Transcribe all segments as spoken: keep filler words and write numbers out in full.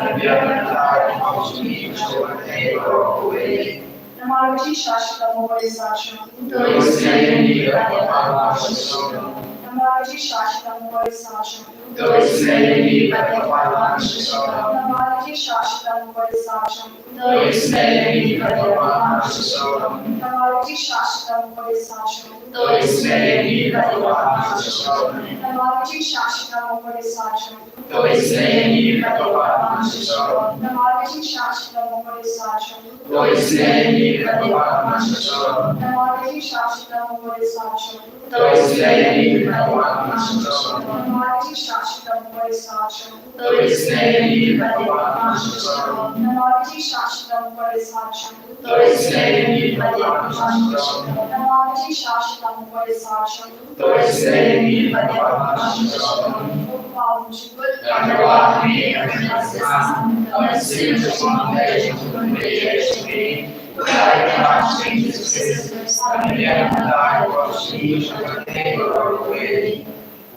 Amen. Namar ka jingshah shitom u Khrist ha jong u. To isynei ïa ngi bad ïa baroh arngut sha sawdong. Namar ka jingshah shitom u Khrist ha jong u. To isynei ïa ngi bad ïa baroh arngut sha sawdong. Namar ka jingshah shitom u Khrist ha jong u. To isynei ïa ngi bad ïa baroh arngut sha sawdong. Namar ka jingshah shitom u Khrist ha jong u. To isynei ïa ngi bad ïa baroh arngut sha sawdong. Namar ka jingshah shitom u Khrist ha jong u. To isynei ïa ngi bad ïa baroh arngut sha sawdong. Namar ka jingshah shitom u Khrist ha jong u. To isynei ïa ngi bad ïa baroh arngut sha sawdong. Namar ka jingshah shitom u Khrist ha jong u. To isynei ïa ngi bad ïa baroh arngut sha sawdong. Namar ka jingshah shitom u Khrist ha jong u. To isynei ïa ngi bad ïa baroh arngut sha sawdong. Namar ka jingshah shitom u Khrist ha jong u. To isynei ïa ngi bad ïa baroh arngut sha sawdong. Namar ka jingshah shitom u Khrist ha jong u. To isynei ïa ngi bad ïa baroh arngut sha sawdong. Ko Kpa jong ngi,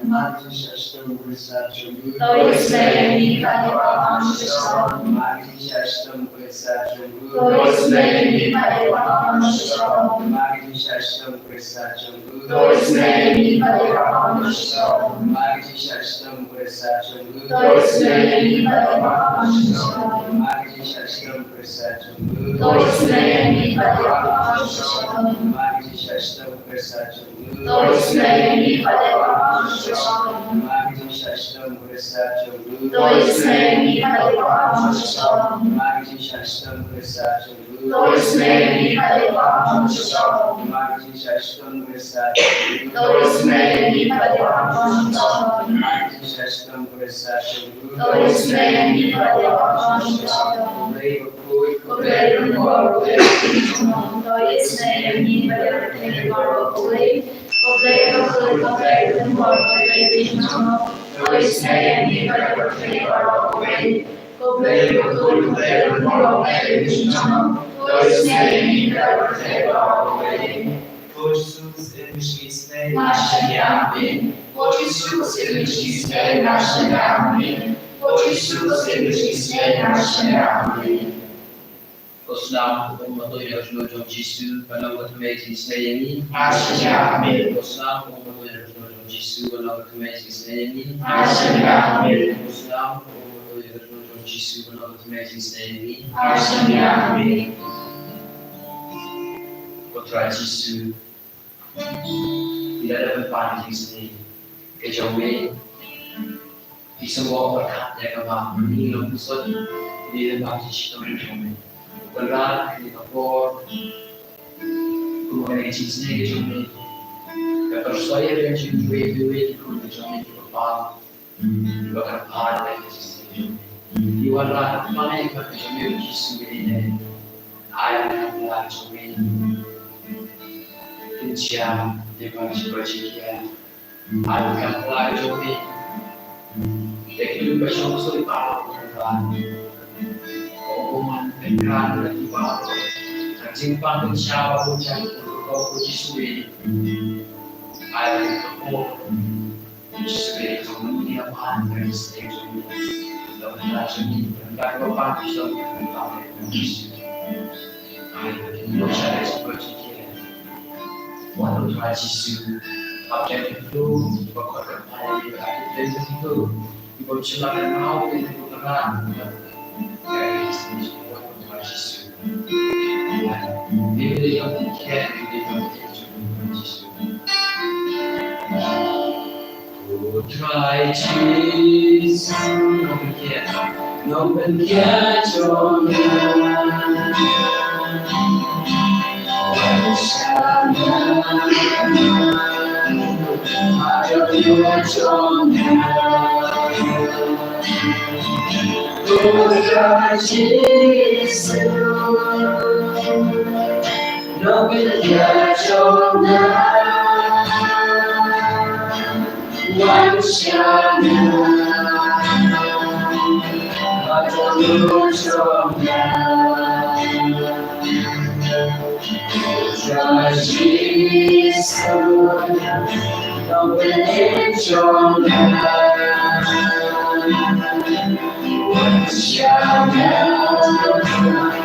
Namar ka jingshah shitom u Khrist ha jong u. To isynei ïa ngi bad ïa baroh arngut sha sawdong. Namar ka jingshah shitom u Khrist ha jong u. To isynei ïa ngi bad ïa baroh arngut sha sawdong. Namar ka jingshah shitom u Khrist ha jong u. To isynei ïa ngi bad ïa baroh arngut sha sawdong. Namar ka jingshah shitom u Khrist ha jong u. To isynei ïa ngi bad ïa baroh arngut sha sawdong. Namar ka jingshah shitom u Khrist ha jong u. To isynei ïa ngi bad ïa baroh arngut sha sawdong. Namar ka jingshah shitom u Khrist ha jong u. To isynei ïa ngi bad ïa baroh arngut sha sawdong. Namar ka jingshah shitom u Khrist ha jong u. To isynei ïa ngi bad ïa baroh arngut sha sawdong. Namar ka jingshah shitom u Khrist ha jong u. To isynei ïa ngi bad ïa baroh arngut sha sawdong. Namar ka jingshah shitom u Khrist ha jong u. To isynei ïa ngi bad ïa baroh arngut sha sawdong. Namar ka jingshah shitom u Khrist ha jong u. To isynei ïa ngi bad ïa baroh arngut sha sawdong. Ko Blei bakhuid, ko Blei ryngkor, ko Blei ba ïeit jong ngi. To isynei ïa ngi bad ïa pyrthei baroh, ko Blei. Ko Blei bakhuid, ko Blei ryngkor, ko Blei ba ïeit jong ngi. To isynei ïa ngi bad ïa pyrthei baroh, ko Blei. Ko Blei bakhuid, ko Blei ryngkor, ko Blei ba ïeit jong ngi. To isynei ïa ngi bad ïa pyrthei baroh, ko Blei. Ko Jisu, sngewbha ïa ngi. Ko Jisu, sngewbha ïa ngi. Ko Jisu, sngewbha ïa ngi. Ko Snam, ko Ummatoi ka jong u Jisu, pynlong ka thymmai jingïaseng ïa ngi. Amen. Ko Snam, ko Ummatoi ka jong u Jisu, pynlong ka thymmai jingïaseng ïa ngi. Amen. Ko Snam, ko Ummatoi ka jong u Jisu, pynlong ka thymmai jingïaseng ïa ngi. Amen. Ko Trai Jisu, phi la dep ban pan ka jingïaseng ka jong me. Phi sngewbha pyrkhat ïa kaba ngi long ksuid, ngi long ba ki shitom jong me. Kynrad kane ka por, kum kane ka jingïaseng ka jong me, ka pyrshah ïa ka jingïaseng jong me, jong me ki kpa. Ba ka pha da ka jingïaseng jong me. Ngi wanrah kyrpang ïa ka jong me Jisu ïa kane. Ai ka pla jong me. Kin jia ïa ka jingïaseng jong me. Ai ka pla jong me. Ïa ki ba shong soi pa la ko ba. Ko man pynran ïa ki ba. Ka jingpang kin sha ba ko jang ko ko Jisu ïa. Ai ka pla. Jisu ïa ka jong me ïa pha ïa ka jingïaseng jong me. Ïa ka jong me ïa ka pha ïa ka jong me. Ai ka jong me ïa ka jong me. Wan Trai Jisu, hap ïa ka jong me, ba khot ka pha ïa ka jong me. Ba jong me ka nau ïa ka jong me. Jisu. Ko Trai Jisu, nongpynkhiah, nongpynkhiah jong nga. Wan sha nga, ha ka jingïaseng jong nga. Ko Trai Jisu, nongpynkhiah jong nga, wan sha nga, ha ka jingïaseng jong nga. Trai Jisu, nongpynkhiah jong nga, wan sha nga,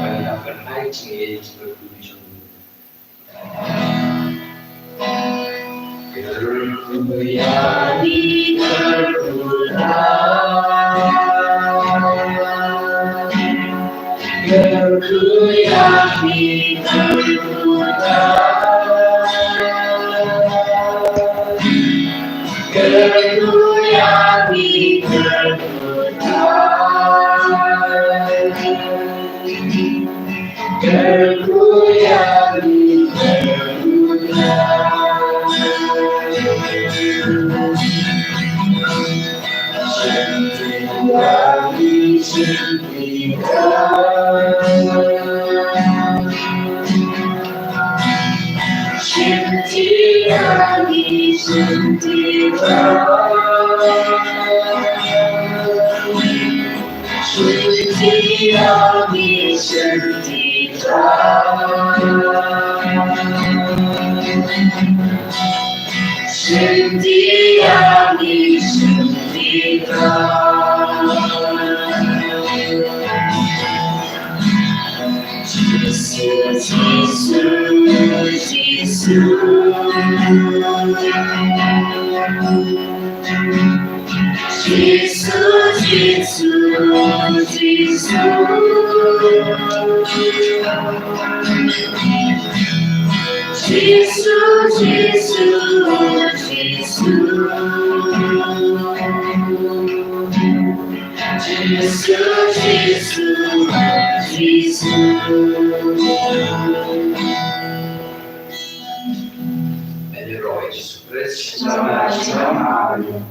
Ban ïa pynhai jingïeit jong U Blei. Kyrkhu ïa ngi, kyrkhu ïa ngi. Kyrkhu ïa ngi, kyrkhu ïa ngi. Kyrkhu ïa ngi, kyrkhu ïa ngi. Kyrkhu ïa ngi, kyrkhu ïa ngi. Shim ti ïa ngi, shim ti ïa ngi. Shim ti ïa ngi, shim ti ïa ngi. Shim ti ïa ngi, shim ti ïa ngi. Shim ti ïa ngi, shim ti ïa ngi. Jisu, Jisu, Jisu. Jisu, Jisu, Jisu. Jisu, Jisu, Jisu. Jisu, Jisu, Jisu. Ïaroh Jisu Khrist. Shalom, shalom.